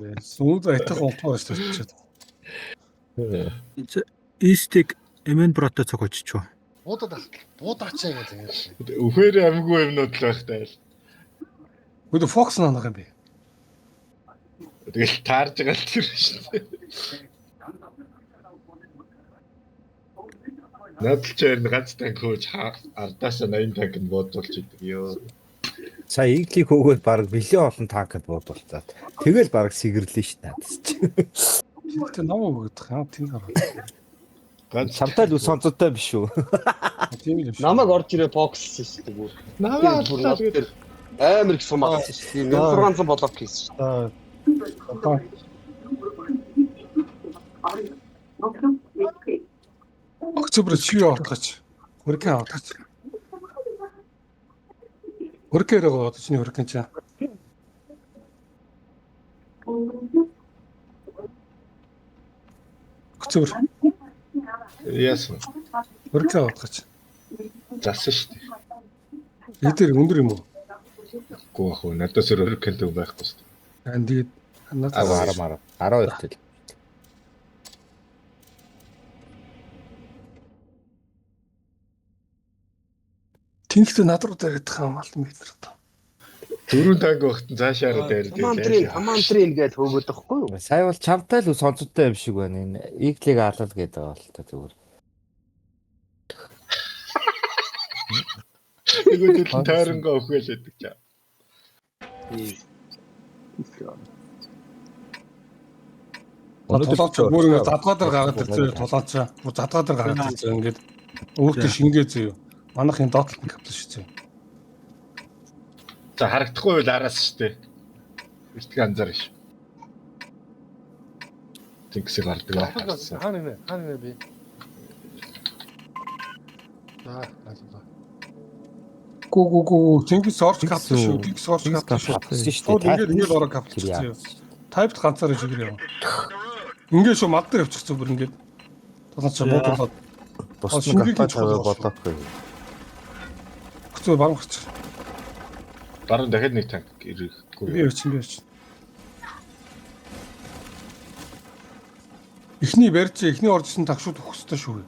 Сүүд айтах унтмаар шүү дээ. East-ийг MN Bro-той цог очичоо. Буудаад буудаачаа гэж ингэ. Үхээр амигүй юмнууд л байх таа. Үүдэ Fox наанах юм бэ? Тэгэл таарж байгаа л тэр шүү дээ. Надад ч харин ганц танк хөөж ардаасаа 80 танк нь буудуулж идэг ёо. Сая Иглийг хөөгөөд баг нэлээд олон танкд буудуулцаад. Тэгэл баг сэгэрлээ шүү дээ надад чи. Тэгтээ ном өгөх юм тийм гараа. Ганц Чамтай л үс онцтой биш үү? Тийм л юм шиг. Намайг орж ирээ бокссон шүү дээ бүр. Намайг Бүр аллаа над дээр амар их сум авсан шүү дээ. 1600 блок хийсэн шүү. Аа. Одоо Октобер чи юу авах Хөргөн авах. Хөргөн өрөөгөө одоо чиний хөргөн чинь. Октобер Яасан. хөргөн авах. Засан шүү дээ. Эдгээр өндөр юм уу? Үгүй бах уу. Надаас өөр өргөн төв байхгүй шүү дээ. Аа тэгээд надад Аа 10 мар 12 тэл. Тэнхтэ над руу дайрах юм алан бид нар одоо. Дөрвөн танк багт нь цаашаараа дайрдаг. Командрын командрын гэж хөөгөөд байхгүй юу? Сая бол чамтай л үс онцтой юм шиг байна. Энэ Иглийг алал гэдэг байгаа л та зүгээр. Нөгөө л тойронгоо өхөөл өгдөг чаа. Тулаач бүр ингэ задгаа дээр гараад ирсэн тулаач бүр задгаа дээр гараад ирсэн ингээд өөртөө шингээ зөө. Манайх энэ доотлолт нь каплаа шүү зөө. За харагдахгүй бол араас шүү дээ. Бэртэг анзаарна шүү. Тэнгисийг гардаг аа. Хаана нэ? Хаана нэ би? За, аллаа. Гү гү гү Тэнгис орч каплаа шүү. Тэнгис орч каплаа шүү. Каплсан шүү Шууд дээ. ингээд ингээд ороо каплаа зөө. Тайпт ганцаараа шигэр яв. Ингээд шүү мал дээр явчих зөө бүр ингээд. Тулаач буудуулаад Бусд нь шингээг капа нь чухал тавиа болоогүй. зөө баруун гарч. Баруун дахиад нэг танк ирэхгүй. Би явчих би явчих. Эхний барьж эхний орж исэн тагшууд өгөх ёстой шүү.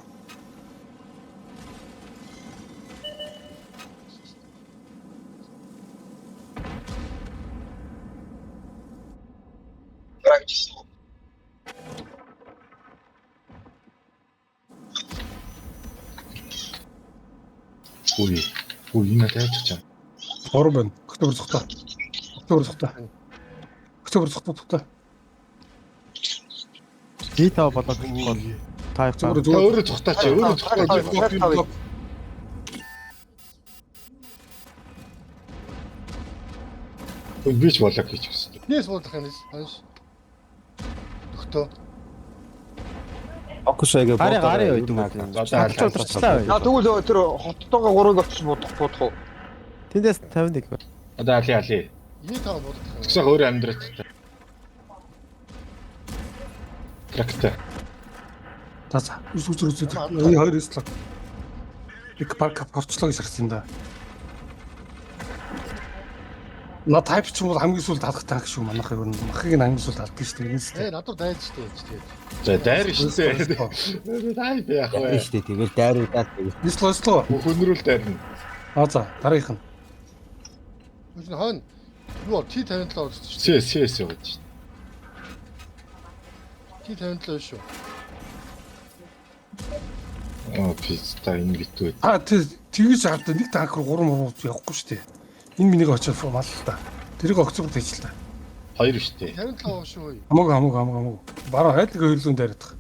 Үгүй. Үгүй энэ яаж чам. Гурван байна. Октябрь цухта. Октябрь цухта. Октябрь цухта цухта. G5 болоод гол. Та Октябрь За зүгээр. өөрөө цухтаач, өөрөө цухтаач. Би ч болоо гэж хүсдэг. Нээс буудах юм ханш. Өгтөө. Окшогээ Гарын гарын үед юм. Одоо Өдөрчлээ. За тэгвэл тэр хоттойгоо гурыг очиж буудах буудах уу? Тэндээс 51 байна. Одоо али али. Е5 буудах юм. Тэгсээ өөрөө амьдраад та. Трактор. За за. Үс үс үс. Энэ хоёр өслөө. Нэг парк орчлоо гэж харсан юм да. На тайп ч юм бол хамгийн сүүлд алах танк шүү манайх ер нь махыг нь хамгийн сүүлд алдаг шүү дээ. Энэ Э, над руу дайж штэ гэж тэгээд. За дайр шүү дээ. Дайр яах вэ? шүү дээ. Тэгэл дайруудаад тэгэл. Нислоо нислоо. Бүх өнрөл дайрна. А за дараагийнх нь. Үгүй хойно юу T57 орж штэ. С С С яваад шүү. T57 шүү. Оо писта энэ битүү. А тэгж хардаа нэг танк руу 3 муу явахгүй шүү дээ. Энэ миний очоод мал л та. Тэрийг октябрь хийж л та. Хоёр шүү дээ. 57 шүү. Хамаагүй хамаагүй хамаагүй хамаагүй. Баруун хайлт хоёр зүүн дайрах.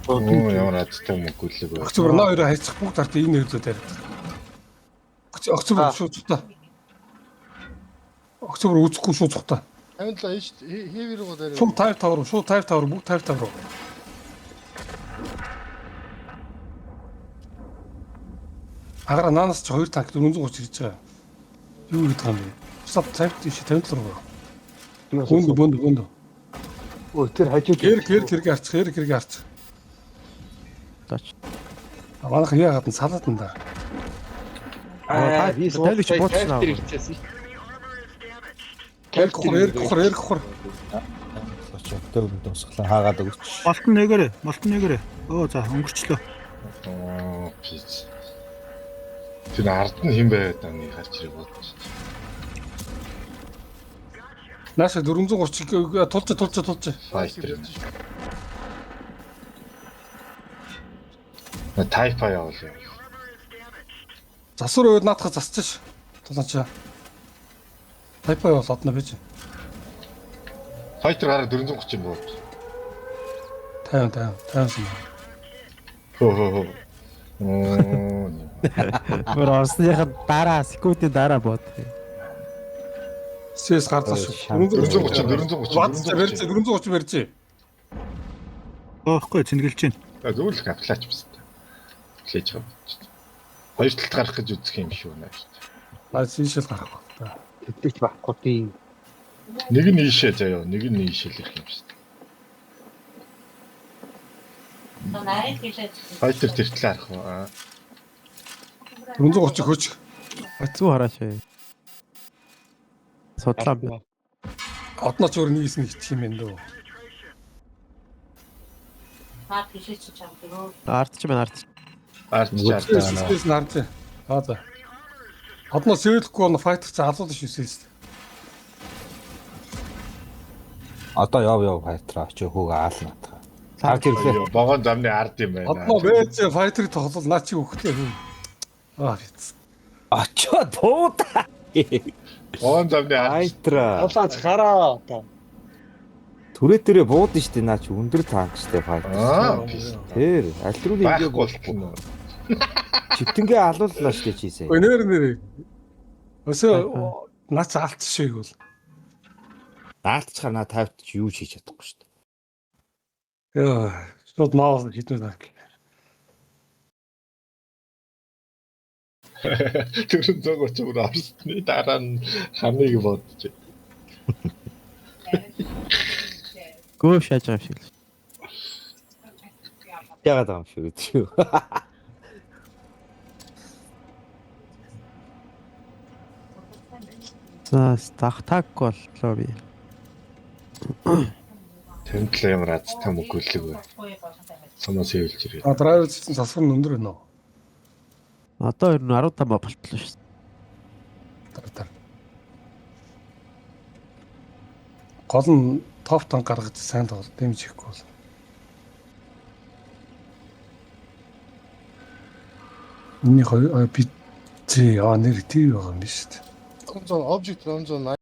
Оо ямар азтай мөнгөлөг вэ? Октябрь наа хоёроо хайцах бүгд ард энэ хоёр зүү дайрах. Октябрь шууд цутаа. Октябрь үзэхгүй шууд цутаа. 57 иш хэви рүү дайр. Шууд 55 руу, шууд 55 руу, бүгд 55 руу. Агара наанаас ч хоёр танк 430 ирж байгаа. Юу гэдэг юм бэ? Сав 50 тийш 57 руу. Бөнд бөнд бөнд. Өө тэр хажууд Гэр гэр тэргээ арчих, гэр тэргээ арчих. Заач. Манайх яагаад нь салаад нь да. Аа Та- тайлбарч бууцсан аа. дээр ирчихсэн. Эрг хор, эрг хор, эрг хор. Очоо төгсглэн хаагаад өгч. Болтон нэгэрэ, болтон нэгэрэ. Оо за өнгөрчлөө. Аа, пиз. Тэр ард нь хэн байгаад байгаа нэг гарч ирээ бодож. Нааша 430 тулж тулж тулж. Fighter. На тайпа явуул. Засвар үед наадах засчих. Тулаач. Тайпа явал одно бич. Fighter гараа 430 бууд. 50 50 50 сан. Хөө хөө хөө. Оо. Бүр орсныхаа дараа секундын дараа бод. CS гарлаа шүү. 430 430 Бац барьж 430 барьж. Боохгүй цэнгэлж байна. За зүгээр л каплаач бас та. Хүлээж байгаа бодчих. Хоёр талд гарах гэж үзэх юм шүү наа. А тийшэл гарах ба. Тэтгэж байхгүй тийм. Нэг нь ийшээ заяа, нэг нь ийшээ л ирэх юм шүү. Fighter тэр талаар харах уу? Аа. 430 хөөч. Зүү хараач. Судлаа. би. Одноо ч өөр нэг хэсэг хийчих юм байна дөө. Ард ч байна ард. Ард ч ард. CS нарж. Аа за. Одноо сэвлэхгүй бол файтер чи алуулна шүү CS. Одоо яв яв хайтраа очоо хөг аал наатах. Гарч ирлээ. Йоо, Вогоон замны ард юм байна. Одноо байж файтерыг тоглол наа чи өгөхлөө. Аа биц. Очоо дуудаа. Вогоон замны ард. Хайтраа. Тулаач гараа одоо. Түрээ дээрээ буудсан шүү дээ наа чи өндөр танк шүү дээ файтер. Аа, пис. Тэр аль руу Байхгүй ингэ болчихно. чивтэнгээ алууллаа шүү дээ чи сая. Ой нэр нэр. Өсөө наа чи алдчих шиг бол. Наалтчаар наа 50 чи юу ч хийж чадахгүй шүү дээ. Яа, шууд маус хитнүү танк. 430 бүр орсны дараа нь хамыг бодож. Гөө шааж байгаа юм шиг л. Яагаад байгаа юм шиг үү. За стахтак боллоо би. Тэнд л ямар азтай мөгөөлөг вэ? Сумаа сэвэлж ирээ. А драйвер гэсэн засвар нь өндөр байна уу? Одоо ер нь 15 болтлоо шүү. Тар тар. Гол нь топ танк гаргаж сайн тоглол дэмж хийхгүй бол. Миний хоёр би чи яа нэр тийм байгаа юм биш үү? 400 object 480